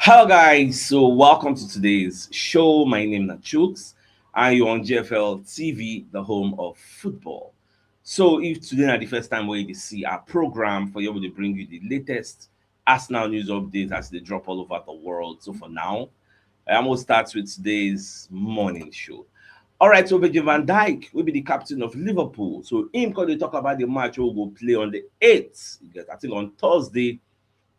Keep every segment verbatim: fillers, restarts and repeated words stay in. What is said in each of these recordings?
Hello, guys. So, welcome to today's show. My name is Chooks, and you're on G F L T V, the home of football. So, if today na the first time where you see our program, for you, we bring you the latest Arsenal news updates as they drop all over the world. So, for now, I'm gonna start with today's morning show. All right, so Virgil van Dijk will be the captain of Liverpool. So, him going to talk about the match we go play on the eighth, I think on Thursday,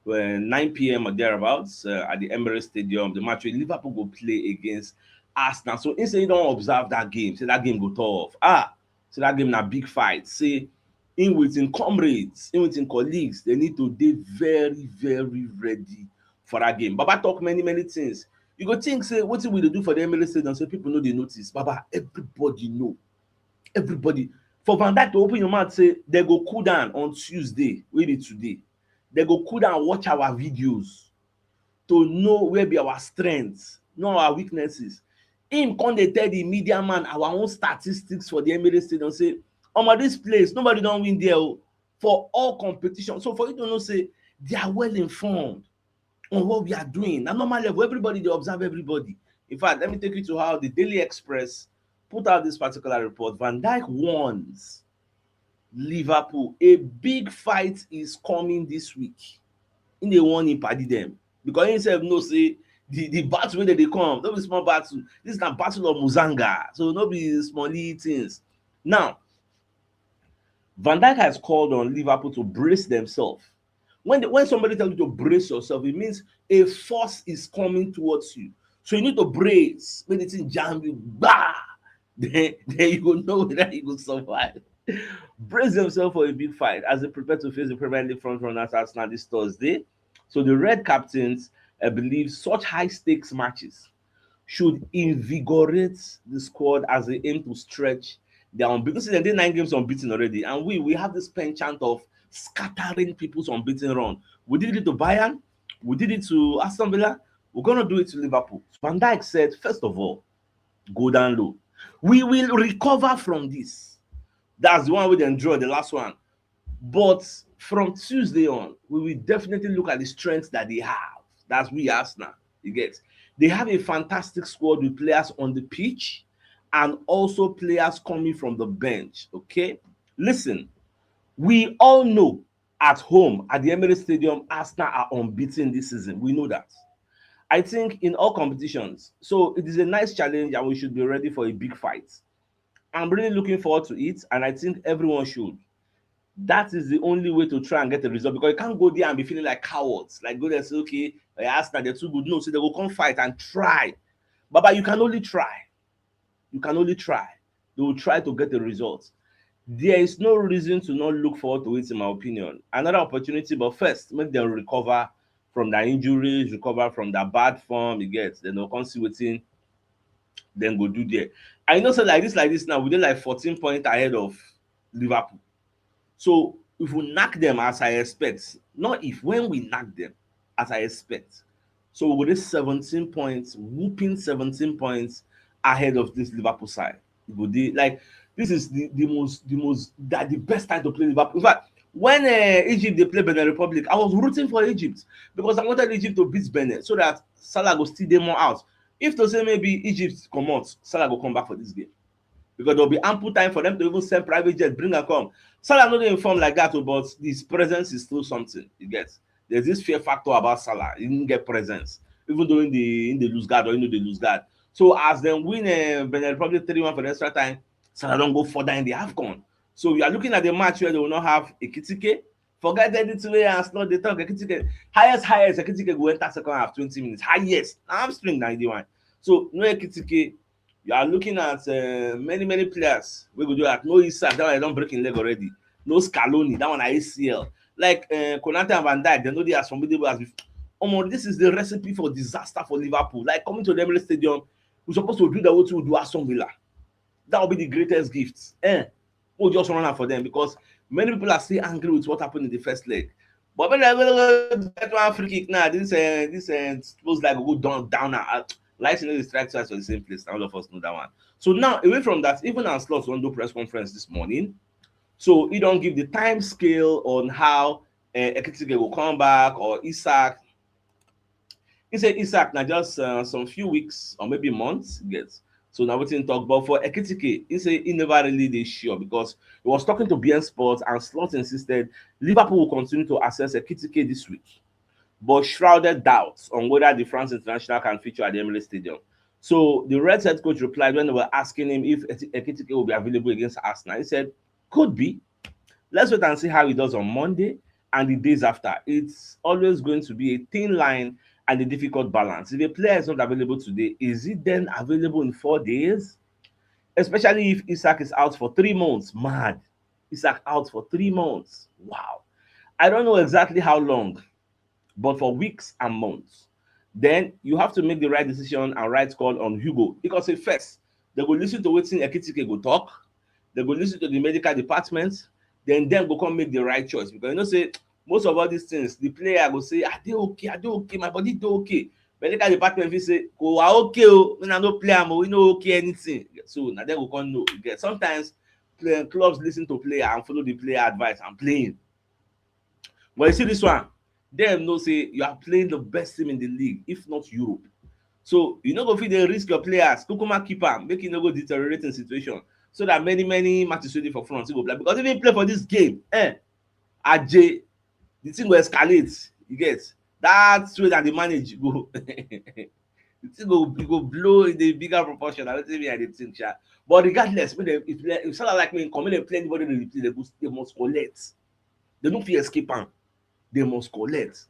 uh, nine p m or thereabouts, uh, at the Emirates Stadium. The match where Liverpool go play against Arsenal. So he say he don't observe that game. Say that game go tough. Ah, so that game na big fight. Say him with him comrades, him with him colleagues, they need to be very, very ready for that game. Baba talk many, many things. You go think say what we dey do for the Emirates Stadium, so people know they notice. Baba, everybody know. Everybody. For Van Dijk to open your mouth, say they go cool down on Tuesday, wey be today. They go cool down, watch our videos to know where be our strengths, know our weaknesses. Him come dey tell the media man our own statistics for the Emirates Stadium, say, "Omo, this place, nobody don't win there o." For all competition. So for you to know, say they are well informed on what we are doing. Na normal level, everybody dey observe everybody. In fact, let me take you to how the Daily Express put out this particular report. Van Dijk warns Liverpool, a big fight is coming this week. In the warning, padi them. Because himself know say the, the battle wey dey come, no be small battle. This na battle of Muzanga. So no be small things. Now, Van Dijk has called on Liverpool to brace themselves. When, the, when somebody tells you to brace yourself, it means a force is coming towards you. So you need to brace. When the thing jam you, bah, then, then you go know whether you go survive. Brace themselves for a big fight as they prepare to face the Premier League front runners Arsenal this Thursday. So the Red Captains, I believe, such high stakes matches should invigorate the squad as they aim to stretch their unbeaten. See, they did nine games unbeaten already, and we we have this penchant of scattering people's unbeaten run. We did it to Bayern, we did it to Aston Villa, we're gonna do it to Liverpool. Van Dijk said, first of all, go down low. We will recover from this. That's the one we then draw, the last one. But from Tuesday on, we will definitely look at the strengths that they have. That's we Arsenal. You get? They have a fantastic squad with players on the pitch and also players coming from the bench. Okay, listen, we all know at home at the Emirates Stadium, Arsenal are unbeaten this season. We know that. I think in all competitions, so it is a nice challenge, and we should be ready for a big fight. I'm really looking forward to it, and I think everyone should. That is the only way to try and get a result, because you can't go there and be feeling like cowards. Like, go there and say, "Okay, eh, Arsenal, they're too good." No, so they will come fight and try. Baba, you can only try. You can only try. They will try to get a result. There is no reason to not look forward to it, in my opinion. Another opportunity, but first, make them recover from their injuries, recover from their bad form, you get. Then they'll come see wetin dem go do there. I know say like this, like this now, we dey like fourteen points ahead of Liverpool. So if we knock them as I expect, not if, when we knock them as I expect, so we go dey seventeen points, whooping seventeen points ahead of this Liverpool side. E go dey like, this is the, the most, the most, that the best time to play Liverpool. In fact, when uh, Egypt dey play Benin Republic, I was rooting for Egypt because I wanted Egypt to beat Benin so that Salah go still dey more out. If to say maybe Egypt comot, Salah go come back for this game, because there'll be ample time for them to even send private jet, bring and come. Salah not in form like that, oh, but his presence is still something. You get, there's this fear factor about Salah. He didn't get presence, even though in the in the lose guard or you know they lose guard. So as them win uh, Benin Republic three one for the extra time, Salah don't go further in the Afcon. So we are looking at the match where they will not have Ekitike. Forget anything wey Arsenal dey talk. Ekitike, highest, highest, Ekitike go enter second half twenty minutes. Highest. Na hamstring na the one. So no Ekitike. You are looking at uh, many, many players. We go do that. No Isak, that one I don't break in leg already. No Scaloni, that one I A C L. Like uh, Konate and Van Dijk, they know they are formidable as before. Omo, this is the recipe for disaster for Liverpool. Like coming to the Emirates Stadium, we're supposed to do that what we do Aston Villa. That would be the greatest gift. Eh? We'll just run out for them because many people are still angry with what happened in the first leg. But when I go get one free kick now, this uh, this uh, supposed like go down down now. Uh, Lights in the strike twice for the same place. All of us know that one. So now, away from that, even our slots one do press conference this morning. So he don't give the time scale on how uh, Ekitike will come back or Isak. He say Isak na just uh, some few weeks or maybe months, yes. So now wetin talk, but for Ekitike, he say he never really dey sure because he was talking to B N Sports and Slot insisted Liverpool will continue to assess Ekitike this week, but shrouded doubts on whether the France international can feature at the Emirates Stadium. So the Reds head coach replied when they were asking him if Ekitike will be available against Arsenal. He said, "Could be. Let's wait and see how he does on Monday and the days after. It's always going to be a thin line and a difficult balance. If a player is not available today, is he then available in four days? Especially if Isak is out for three months." Mad. Isak out for three months. Wow. I don't know exactly how long, but for weeks and months. Then you have to make the right decision and right call on Hugo. Because at first, they go listen to wetin Ekitike go talk, they go listen to the medical department, then dem go come make the right choice. Because you know say most of all these things, the player go say, "I dey okay, I dey okay, my body dey okay." Medical department fit say, "Kò wá okay o, una no play am o, we no okay anything." So na dem go come know. You get, sometimes play, clubs listen to player and follow the player advice and playing. But you see this one, dem know say you are playing the best team in the league, if not Europe. So you no go fit dey risk your players. Kukuma keep am, make e no go deteriorating situation. So that many, many matches wey dey for front, you go play. Because if you play for this game, eh, Aje, the thing go escalate. You get that way that the manage go. The thing go, e go blow in a bigger proportion. I don't think I dey think, sha. But regardless, when they, if, if Salah like me, come in and play anybody, they, they, go, they must collect. They don't feel escape am. They must collect.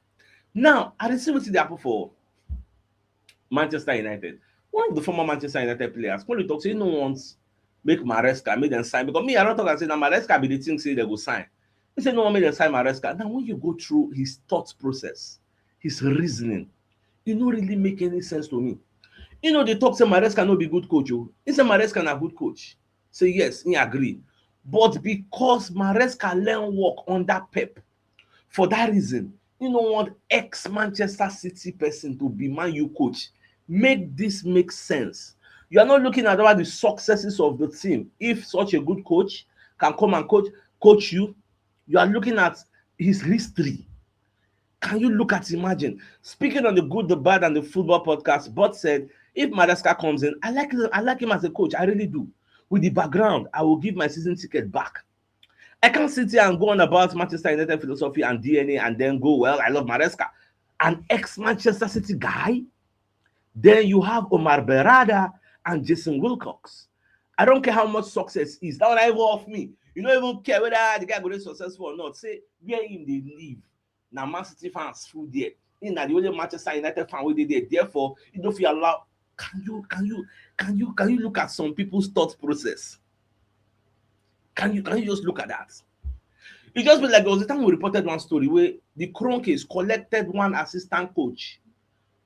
Now, I dey see wetin dey happen for Manchester United. One of the former Manchester United players, when he talk say he no wants make Maresca, make them sign. Because me, I don't talk and say, "Now Maresca be the thing say they go sign." He said, "No one make them sign Maresca." Now, when you go through his thought process, his reasoning, it no really make any sense to me. You know, they talk say Maresca no be good coach. Oh. He said Maresca na good coach. Say yes, he agree. But because Maresca learn work under Pep, for that reason, you no want ex-Manchester City person to be Man U coach. Make this make sense. You are not looking at all the successes of the team. If such a good coach can come and coach coach you, you are looking at his history. Can you look at, imagine? Speaking on the Good, the Bad, and the Football podcast, Bot said, "If Maresca comes in, I like I like him as a coach. I really do. With the background, I will give my season ticket back. I can't sit here and go on about Manchester United philosophy and D N A and then go, 'Well, I love Maresca.'" An ex-Manchester City guy. Then you have Omar Berrada and Jason Wilcox. I don't care how much success is. That one I even off me. You don't even care whether the guy go dey successful or not. Say where him dey live. Na Man City fans full there. He na the only Manchester United fan wey dey there. Therefore, you don't feel allow. Can you can you can you can you look at some people's thought process? Can you can you just look at that? It just be like there was a time we reported one story where the Kroenkes collected one assistant coach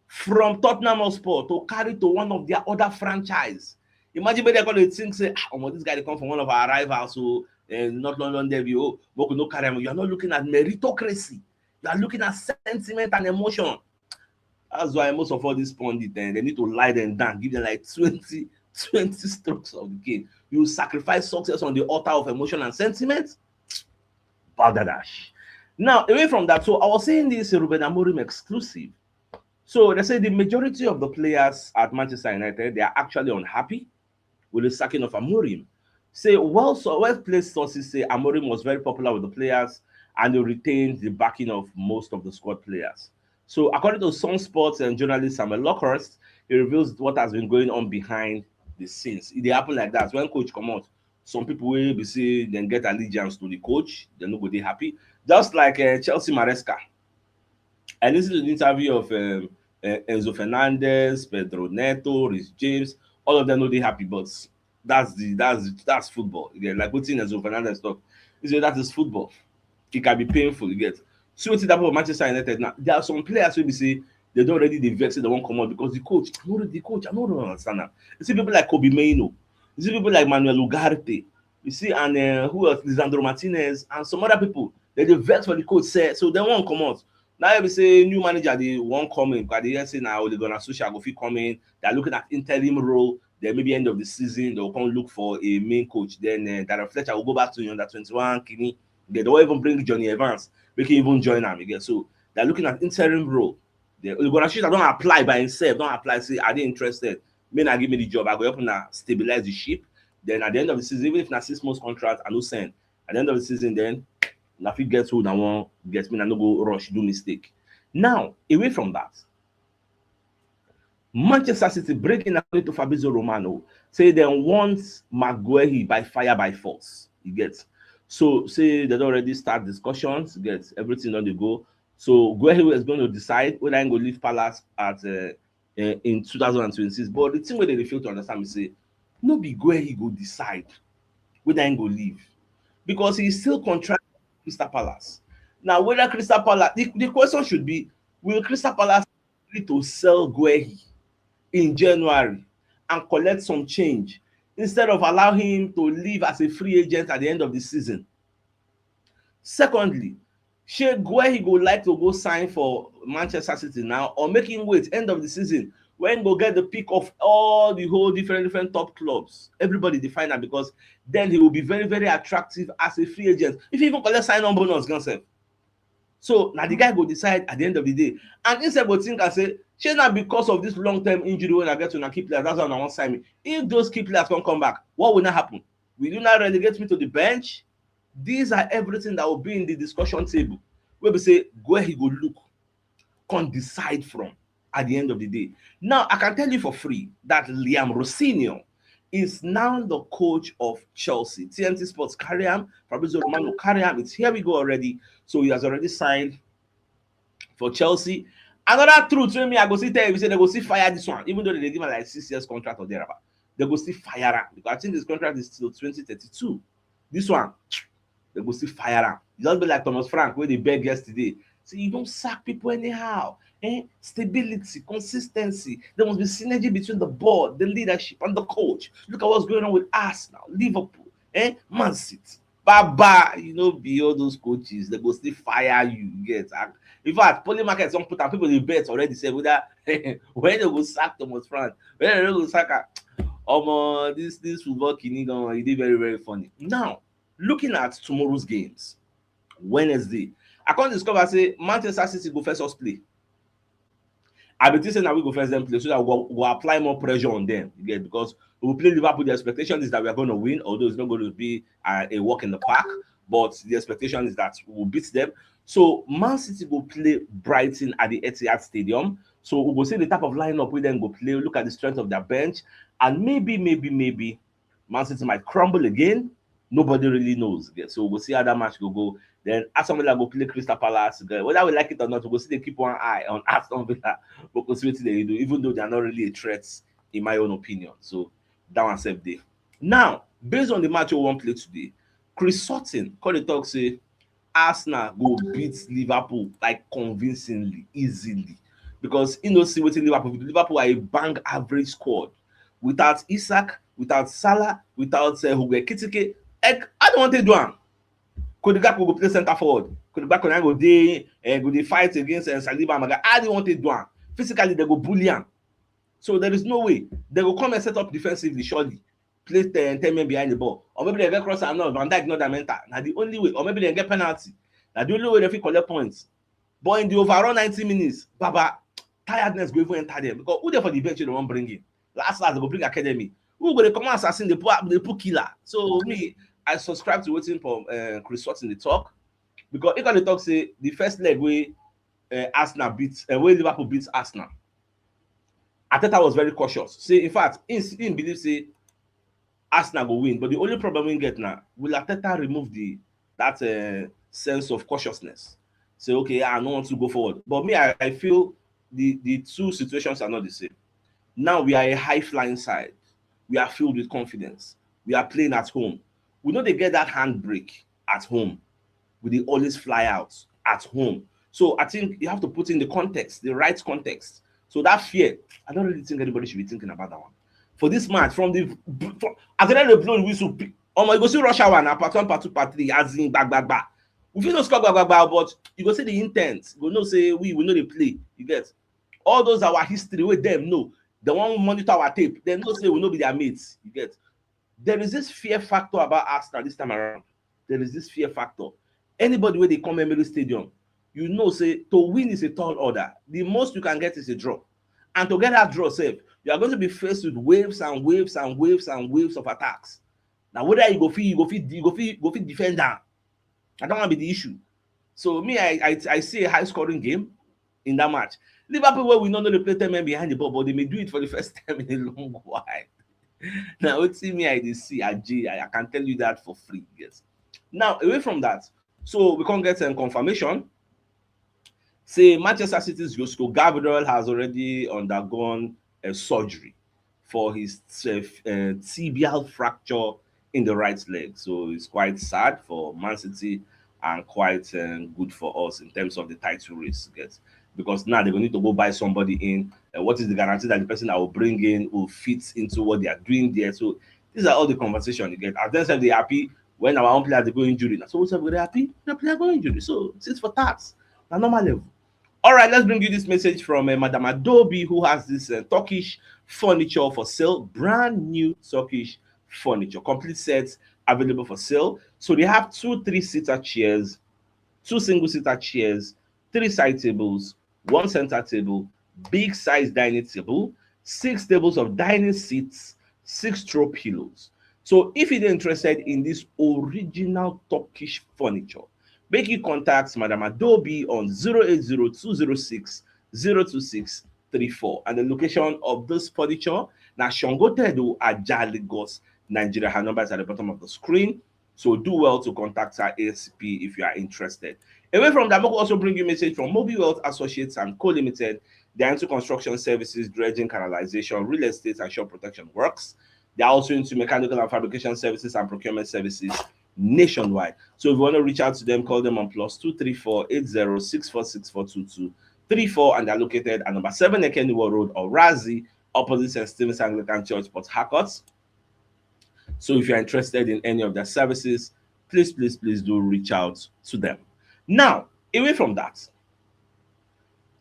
from Tottenham Hotspur to carry to one of their other franchise. Imagine where they call it think say, "Ah, omo, this guy dey come from one of our rivals, so uh, not London derby. Oh, but we no carry him." You are not looking at meritocracy. You are looking at sentiment and emotion. That's why most of all these pundits, then they need to lie them down, give them like twenty, twenty strokes of the cane. You sacrifice success on the altar of emotion and sentiment. Balderdash. Now, away from that, so I was saying this Ruben Amorim exclusive. So they say the majority of the players at Manchester United, they are actually unhappy with the sacking of Amorim. Say well, so well-placed sources say Amorim was very popular with the players and he retained the backing of most of the squad players. So according to Sun Sports and journalist Samuel Lockhurst, he reveals what has been going on behind the scenes. It dey happen like that. When coach comot, some people wey be say dem get allegiance to the coach, dem no go dey happy. Just like uh, Chelsea Maresca. I listened to the interview of um, uh, Enzo Fernandez, Pedro Neto, Reece James. All of them no dey happy, but that's the that's the, that's football. You get like wetin Enzo Fernandez talk. He say that is football. It can be painful. You get. See wetin happen for Manchester United now. There are some players wey be say they don already dey vex say they wan comot because the coach, I no really, the coach, I no really understand am. You see people like Kobe Mainoo. You see people like Manuel Ugarte. You see and uh, who else? Lisandro Martinez and some other people. They dey vex for the coach say so they wan comot. Now if you say new manager dey wan come in, because they hear say na Ole Gunnar Solskjaer go fit come in. They are looking at interim role. Then maybe end of the season they will come look for a main coach. Then uh, Darren Fletcher will go back to the under twenty-one kini. They don't even bring Johnny Evans. We can even join am again. So they're looking at interim role. Then Ole Gunnar Solskjaer don apply by himself, don apply say, "I dey interested. Make una give me the job. I go help una stabilize the ship." Then at the end of the season, even if na six months contract, I no send. At the end of the season, then una fit get who una wan get, make una no go rush do mistake. Now, away from that, Manchester City breaking, according to Fabrizio Romano, say dem want Marc Guehi by fire by force. You get? So say they don already start discussions, you get? Everything don dey go. So Guehi is going to decide whether he go leave Palace at, uh, uh, in two thousand and twenty-six. But the thing wey they fail to understand is say no be Guehi go decide whether he go leave, because he is still contract with Crystal Palace. Now, whether Crystal Palace, the, the question should be, will Crystal Palace agree to sell Guehi in January and collect some change instead of allow him to leave as a free agent at the end of the season? Secondly, shey Guehi go like to go sign for Manchester City now, or make him wait end of the season when go get the pick of all the whole different, different top clubs? Everybody dey find am, because then he will be very, very attractive as a free agent. If he even collect sign-on bonus gan sef. So na the guy go decide at the end of the day. And him sef go think and say, "Shey na because of this long-term injury wey I get to una key players, that's why una wan sign me? If those key players come come back, what will now happen? Will you now relegate me to the bench?" These are everything that will be in the discussion table, wey be say Guehi go look, come decide from at the end of the day. Now, I can tell you for free that Liam Rossinho is now the coach of Chelsea. T N T Sports carry am, Fabrizio Romano carry am. It's here we go already. So he has already signed for Chelsea. Another truth wey me I go still tell you, say they go still fire this one, even though they give am like six years contract or thereabout. They go still fire am, because I think his contract is till twenty thirty-two. This one, they go still fire am. E just be like Thomas Frank wey dey beg yesterday. Say, "You don sack people anyhow. Eh? Stability, consistency. There must be synergy between the board, the leadership, and the coach. Look at what's going on with Arsenal, Liverpool, eh? Man City." Baba, you know, be all those coaches, they go still fire you. Yes. And in fact, Poly Market, some put am, people dey bet already, say whether when they go sack Thomas Frank, when they go sack am. Omo, this, this football kini gan, e dey very, very funny. Now, looking at tomorrow's games, Wednesday, I come discover say Manchester City go first us play. I be think say na we go first them play, so that we go, we go apply more pressure on them. You get? Because we will play Liverpool. The expectation is that we are going to win, although it's not going to be, uh, a walk in the park. But the expectation is that we will beat them. So Man City go play Brighton at the Etihad Stadium. So we go see the type of lineup wey dem go play, look at the strength of their bench, and maybe, maybe, maybe Man City might crumble again. Nobody really knows. Yeah, so we'll see how that match go go. Then Aston Villa go play Crystal Palace. Yeah, whether we like it or not, we'll still dey keep one eye on Aston Villa, but we'll see wetin they do, even though they are not really a threat, in my own opinion. So that one sef dey. Now, based on the match we wan play today, Chris Sutton come dey talk say Arsenal go beat Liverpool, like, convincingly, easily, because he no see wetin Liverpool do. Liverpool are a bang average squad. Without Isak, without Salah, without, uh, Hugo Ekitike, like, how they want to do am? Cody Gakpo go play center forward. Cody Gakpo na go dey, uh, go dey fight against, uh, Saliba and Maga. How they want to do am? Physically, they go bully am. So there is no way. They go come and set up defensively, surely. Play ten, ten men behind the ball. Or maybe they get cross and not, Van Dijk not that mental. Na the only way. Or maybe they get penalty. Na the only way they fit collect points. But in the overall ninety minutes, Baba, tiredness go even enter them. Because who dey for the bench wey they wan bring in? Last, last, they go bring academy. Who go dey come out assassin, they put, they put killer. So me, I subscribe to wetin Paul, uh, Chris Sutton dey talk. Because he come dey talk say the first leg wey, uh, Arsenal beat, uh, wey Liverpool beat Arsenal, Arteta was very cautious. Say, in fact, he, he believe say Arsenal go win. But the only problem we get now, will Arteta remove the, that, uh, sense of cautiousness? Say, "Okay, I don't want to go forward." But me, I, I feel the, the two situations are not the same. Now we are a high flying side. We are filled with confidence. We are playing at home. We know they get that handbrake at home. We dey always fly out at home. So I think you have to put in the context, the right context. So that fear, I don't really think anybody should be thinking about that one. For this match, from the, from, as they blow the whistle, omo, you go see rush hour now, part one, part two, part three, as in, back, back, back. We fit no score, back, back, back, but you go see the intent. You go know say we, we know they play. You get? All those our history with them, no. They wan monitor our tape. They know say we no be their mates. You get? There is this fear factor about Arsenal this time around. There is this fear factor. Anybody wey dey come Emirates Stadium, you know say to win is a tall order. The most you can get is a draw. And to get that draw sef, you are going to be faced with waves and waves and waves and waves of attacks. Now, whether you go fit, you go fit, you go fit, you go fit defend am. I don't want to be the issue. So me, I, I, I see a high scoring game in that match. Liverpool, where we not know they play ten men behind the ball, but they may do it for the first time in a long while. Now, what see me, I dey see, I, I can tell you that for free. Yes. Now, away from that, so we can't get some confirmation. Say Manchester City's Josko Gabriel has already undergone a surgery for his uh, uh, tibial fracture in the right leg. So it's quite sad for Man City and quite um, good for us in terms of the title race. Yes. Because now they're going to need to go buy somebody in. Uh, what is the guarantee that the person I will bring in will fit into what they are doing there? So these are all the conversation you get. At the end, they happy when our own players they go injury. Now, so we say we happy, the player go injury. So it's for tax. Now normal level. All right, let's bring you this message from uh, Madam Adobe, who has this uh, Turkish furniture for sale, brand new Turkish furniture, complete sets available for sale. So they have two three-seater chairs, two single-seater chairs, three side tables, one center table, big size dining table, six tables of dining seats, six throw pillows. So if you're interested in this original Turkish furniture, make you contact Madam Adobe on zero eight zero two zero six zero two six three four. And the location of this furniture, now Shongo Tedo, Ajah, Lagos, Nigeria. Her number is at the bottom of the screen. So do well to contact her A S A P if you are interested. Away from that, we will also bring you message from Mobile Wealth Associates and Co Limited. They are into construction services, dredging, canalization, real estate, and shore protection works. They are also into mechanical and fabrication services and procurement services nationwide. So if you want to reach out to them, call them on plus two three four eight zero six four six four two two three four, and they're located at number seven Ekeniwo Road, Orazi, opposite Saint Stephen's Anglican Church, Port Harcourt. So if you're interested in any of their services, please, please, please do reach out to them. Now, away from that,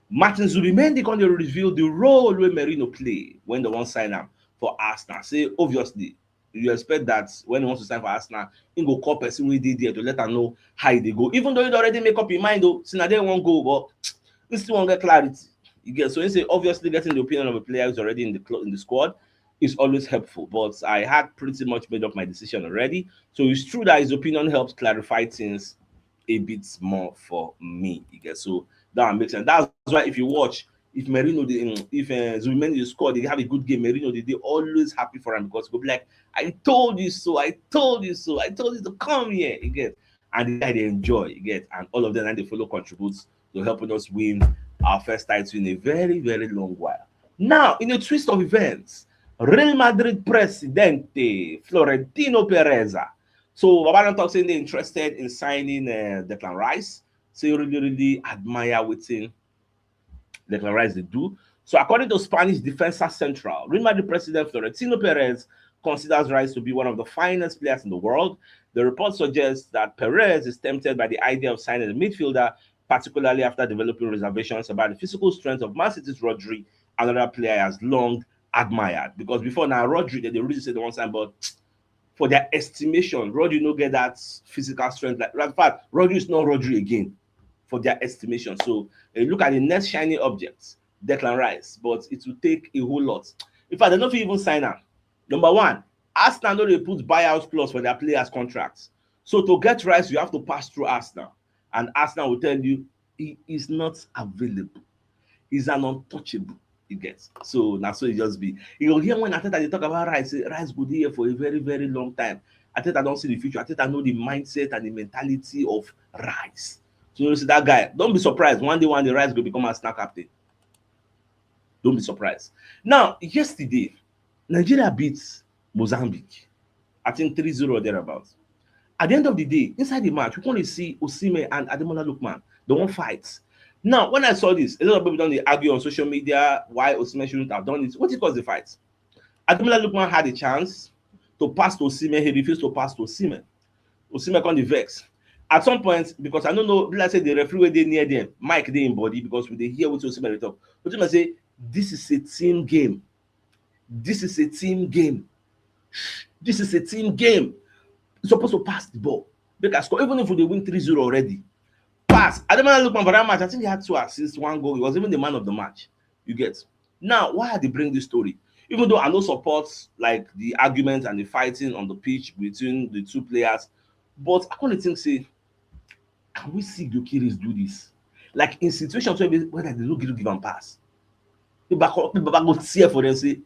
Martin Zubimendi going to reveal the role where Merino play when they want sign up for Arsenal. Say, obviously, you expect that when he wants to sign for Arsenal, he go call person wey dey there to let am know how e dey go. Even though he already make up him mind, though, say na there one go, but he still wan get clarity. You get, so he say obviously getting the opinion of a player who's already in the cl- in the squad is always helpful. But I had pretty much made up my decision already. So it's true that his opinion helps clarify things a bit more for me. You get, so that one makes sense. That's why if you watch, if Merino, dey, um, if uh, Zubimendi dey score, they have a good game. Merino, they, they always happy for him because go be like, "I told you so, I told you so, I told you to come here." You get, and the guy they enjoy, you get, and all of them and they follow contribute to helping us win our first title in a very, very long while. Now, in a twist of events, Real Madrid Presidente Florentino Perez. So Baba don talk say they interested in signing uh, Declan Rice. So you really, really admire wetin Declan Rice they do. So according to Spanish Defensa Central, Real Madrid President Florentino Perez considers Rice to be one of the finest players in the world. The report suggests that Perez is tempted by the idea of signing a midfielder, particularly after developing reservations about the physical strength of Man City's Rodri, another player he has long admired. Because before now, Rodri, they, they really said the one time, but for their estimation, Rodri no get that physical strength. Like, in fact, Rodri is not Rodri again for their estimation. So uh, look at the next shiny object, Declan Rice, but it will take a whole lot. In fact, they don't even sign him. Number one, Arsenal no dey put buyout clause for their players' contracts. So to get Rice, you have to pass through Arsenal, and Arsenal will tell you he is not available. He's an untouchable. You get, so now so it just be. You go hear when Arteta they talk about Rice, say Rice go dey here for a very, very long time. Arteta don't see the future. Arteta know the mindset and the mentality of Rice. So you see that guy. Don't be surprised. One day, one day, Rice will become Arsenal captain. Don't be surprised. Now, yesterday, Nigeria beats Mozambique. I think three zero or thereabouts. At the end of the day, inside the match, we only see Osimhen and Ademola Lookman. They won't fight. Now, when I saw this, a lot of people don't argue on social media why Osimhen shouldn't have done it. What it caused the fight? Ademola Lookman had a chance to pass to Osimhen. He refused to pass to Osimhen. Osimhen come the vex. At some point, because I don't know, like I said, the referee wey dey near them, Mike dey in body because we dey hear what Osimhen dey talk. Osimhen say, "This is a team game. This is a team game. This is a team game. You're supposed to pass the ball. Make us score. Even if we dey win three zero already, As Ademola Lookman for that match, I think he had two assists, one goal. He was even the man of the match. You get? Now, why I dey bring this story? Even though I no support, like, the argument and the fighting on the pitch between the two players, but I kinda think say, can we see Gyökeres do this? Like, in situations where, where they no give, give am pass. People back up, people back go tear for them, say,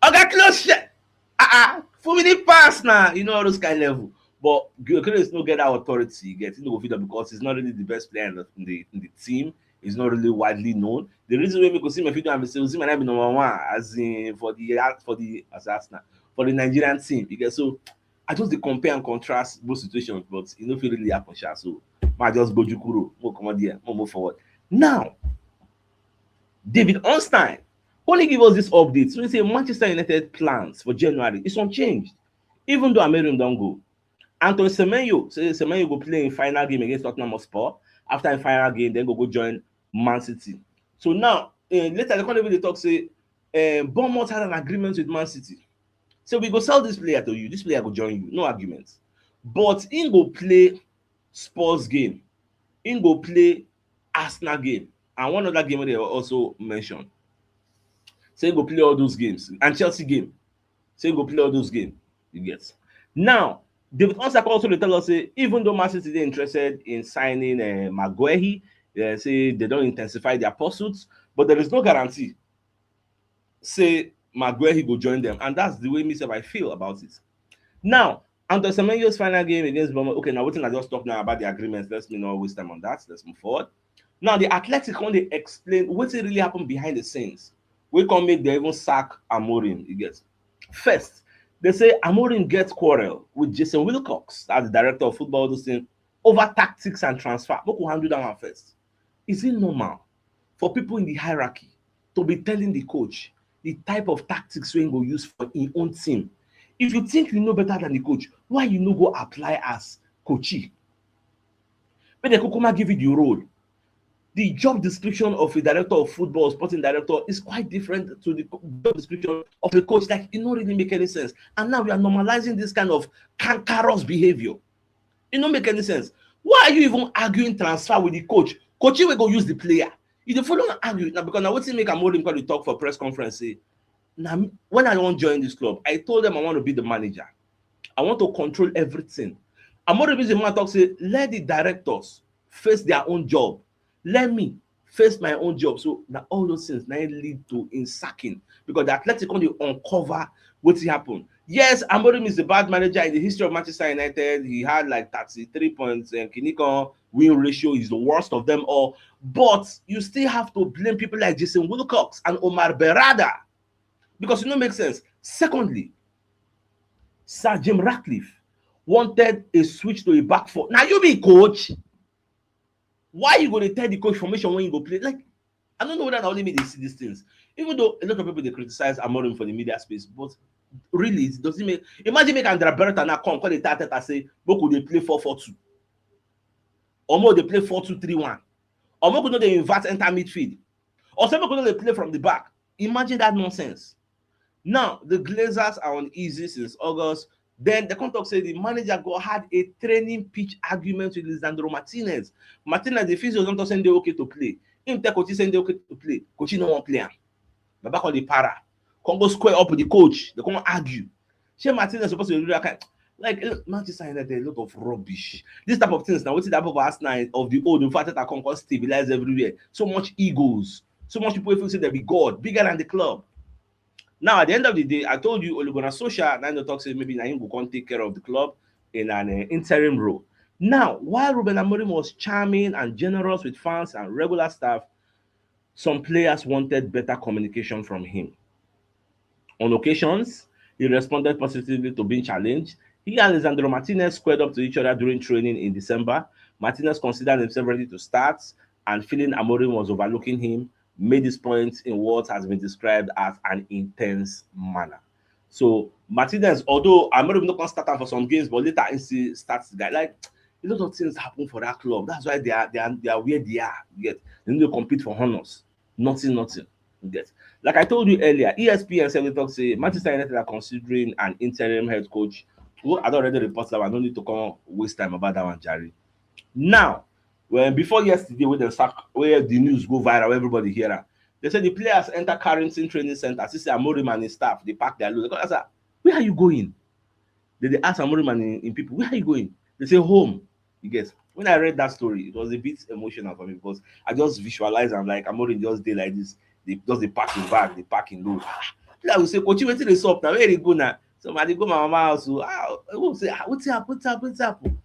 "Oga, close share. Ah, ah, four minute pass now." You know, all those kind level. But Gyökeres no get that authority yet. He no go fit am because he's not really the best player in the, in the, in the team. He's not really widely known. The reason why we go see my video and say Osimhen na be number one, as in for the, for the, as Arsenal, for the Nigerian team. You get? So I just dey compare and contrast both situations, but e no fit really happen sha. So ma just go jukuro, mo come there, mo move forward. Now, David Ornstein only give us this update. So he say Manchester United plans for January is unchanged, even though Amorim don go. Antoine Semenyo say Semenyo go play in final game against Tottenham Hotspur. After a final game, then go go join Man City. So now, uh, later they can't even talk say, uh, Bournemouth had an agreement with Man City. So we go sell this player to you. This player go join you. No argument. But he go play Spurs game. He go play Arsenal game. And one other game they also mentioned. So he go play all those games. And Chelsea game. So he go play all those games. You get? Now, David Ornstein also dey tell us say even though Man City dey interested in signing, uh, Maguire, uh, say they don't intensify their pursuits, but there is no guarantee say Maguire go join them, and that's the way myself I feel about it. Now, Antoine Semenyo's final game against Bournemouth. Okay, now wetin I just talk now about the agreement. Let's me not waste time on that. Let's move forward. Now, the Athletic, when they explain what really happened behind the scenes, we can make them even sack Amorim. You get? First, they say Amorim gets quarrel with Jason Wilcox, as the director of football, this thing, over tactics and transfer. We could handle that one first. Is it normal for people in the hierarchy to be telling the coach the type of tactics we go use for his own team? If you think you know better than the coach, why you no go apply as coachee? But the Kukuma give you the role. The job description of a director of football, sporting director, is quite different to the job description of a coach. Like, it don't really make any sense. And now we are normalizing this kind of cankerous behavior. It don't make any sense. Why are you even arguing transfer with the coach? Coach, you will go use the player. You dey follow and argue now because now wetin make Amorim come dey talk for press conference say, now when I wan join this club, I told them I want to be the manager. I want to control everything. Amorim is the man talk say, let the directors face their own job. Let me face my own job. So now all those things now lead to in sacking because the Athletic only uncover what happened. Yes, Amorim is a bad manager in the history of Manchester United. He had like thirty-three points and Kinikon win ratio is the worst of them all. But you still have to blame people like Jason Wilcox and Omar Berrada because it no make sense. Secondly, Sir Jim Ratcliffe wanted a switch to a back four. Now you be coach. Why you gonna tell the coach formation when you go play? Like, I don't know whether na only me dey see these things. Even though a lot of people dey criticize Amorim for the media space, but really, it doesn't make. Imagine make Andrea Berta now come call the Arteta say, "Boko dey play four four two," or more they play four two three one, or more no dey invert enter midfield, or say make no dey play from the back. Imagine that nonsense. Now the Glazers are uneasy since August. Then the contract say the manager go had a training pitch argument with Lisandro Martinez. Martinez, the physio don talk say they okay to play. Him tell Coach say they okay to play. Coach no wan play am. Baba call the para. Come go square up with the coach. They come argue. Shey Martinez supposed to do that kind? Like, look, Manchester United, a lot of rubbish. This type of things now, wetin dey happen for Arsenal of the old, in fact, that come, come stabilize everywhere. So much egos. So much people feel say they be God, bigger than the club. Now, at the end of the day, I told you, Ole Gunnar Solskjaer, now the talk say maybe na him go come take care of the club in an, uh, interim role. Now, while Ruben Amorim was charming and generous with fans and regular staff, some players wanted better communication from him. On occasions, he responded positively to being challenged. He and Lisandro Martinez squared up to each other during training in December. Martinez considered himself ready to start, and feeling Amorim was overlooking him, made this point in what has been described as an intense manner. So Martinez, although Amorim no come start am for some games, but later he still starts the guy. Like, a lot of things happen for that club. That's why they are, they are, they are where they are. You get? They need to compete for honors. Nothing, nothing. You get? Like I told you earlier, E S P N sef dey talk say Manchester United are considering an interim head coach. Well, I don already report that one. I no need to come waste time about that one, Jerry. Now, When before yesterday, when they sack, where the news go viral, everybody hear am. They say the players enter Carrington Training Center. See say Amorim and his staff, they pack their load. They come ask, "Where are you going?" They, they ask Amorim and him, him people, "Where are you going?" They say, "Home." You get? When I read that story, it was a bit emotional for me because I just visualize am like Amorim just dey like this. They just dey pack him bag, they pack him load. Ah, like we say, "Coach, wetin dey sup now? Where you go now?" So I dey go my mama house. So, ah, I go say, "Ah, wetin happen? Wetin happen? Wetin happen?"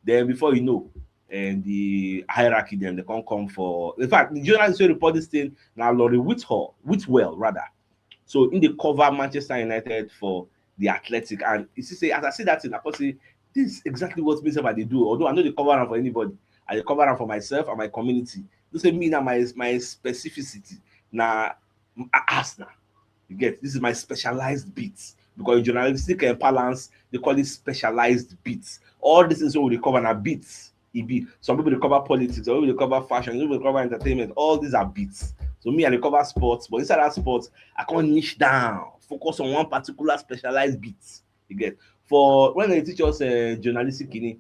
Then before you know, and the hierarchy dem, they come come for. In fact, the journalist wey report this thing na Laurie Whitehall, Whitwell rather. So in the cover Manchester United for the Athletic, and you see say as I see that thing, I come say this is exactly what me sef I dey do. Although I no dey cover am for anybody, I dey cover am for myself and my community. You say me na my my specificity na Arsenal. You get, this is my specialized beat because in journalistic and parlance they call it specialized beats. All these things wey we dey cover na beats. E be some people dey cover politics, some people dey cover fashion, some people dey cover entertainment. All these are beats. So me I dey cover sports, but inside that sports I come niche down, focus on one particular specialized beat. You get? For when they teach us uh, journalistic kini,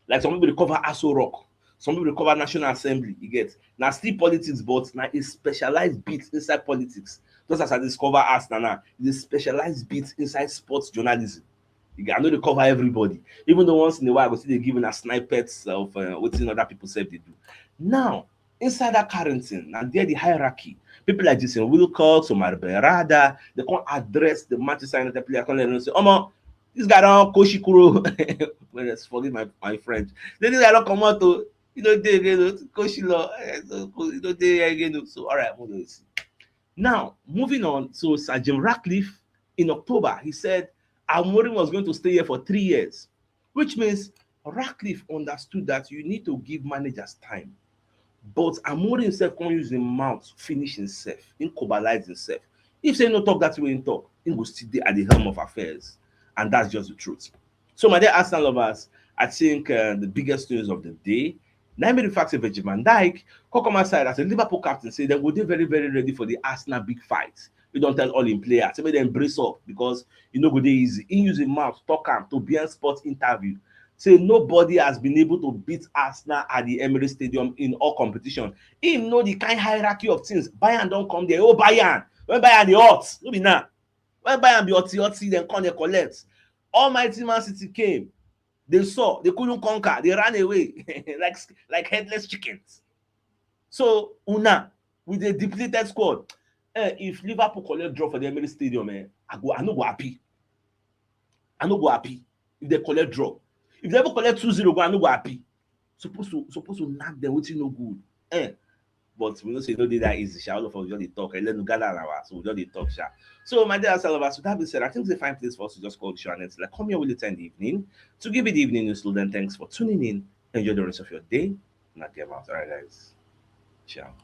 like some people dey cover Aso Rock, some people dey cover National Assembly. You get? Na still politics, but na a specialized beat inside politics. Just as I discover Arsenal now, it's a specialized beat inside sports journalism. You get? I no dey cover everybody, even though once in a while I go still dey give una snippets of uh, wetin other people sef dey do. Now, inside that Carrington, and there the hierarchy, people like Jason Wilcox, Omar Berrada, they come address the Manchester United player, come let them say, "Omo, this guy don koshi kuro." Well, let's forgive my, my French. Then this guy don comot o, you know, dey again o, koshi lo, eh, so, you know, dey again o. So all right, hold on, see. Now, moving on. So Sir Jim Ratcliffe, in October, he said Amorim was going to stay here for three years, which means Ratcliffe understood that you need to give managers time. But Amorim himself can't use him mouth, finish himself, him cobalize himself. If say no talk that way, him talk, he go still dey at the helm of affairs, and that's just the truth. So, my dear Arsenal lovers, I think uh, the biggest news of the day, now maybe the fact that Virgil van Dijk come come outside as a Liverpool captain, say they go dey very, very ready for the Arsenal big fight. You don't tell all in players, say make them brace up because you know go dey easy. He use him mouth, talk am to B N Sports interview. Say nobody has been able to beat Arsenal at the Emirates Stadium in all competition. He know the kind hierarchy of things. Bayern don't come there. Oh, Bayern. When Bayern the hot, no be now. When Bayern be hot, hot, then come they collect. Almighty Man City came. They saw, they couldn't conquer, they ran away like like headless chickens. So una with a depleted squad. Eh, if Liverpool collect draw for the Emirates Stadium, eh, I go, I no go happy. I no go happy if they collect draw. If they ever collect two zero, go, I no go happy. Supposed to supposed to knock them, wetin no good. Eh. But we know say no dey that easy, sha. All of us just dey talk. Eh, let me gather our so we just dey talk, sha. So my dear Arsenal lovers, with that being said, I think it's a fine place for us to just call the show and end. Like, come here later in the evening to give you the evening news. Till then, thanks for tuning in. Enjoy the rest of your day. Not get out. All right, guys. Ciao.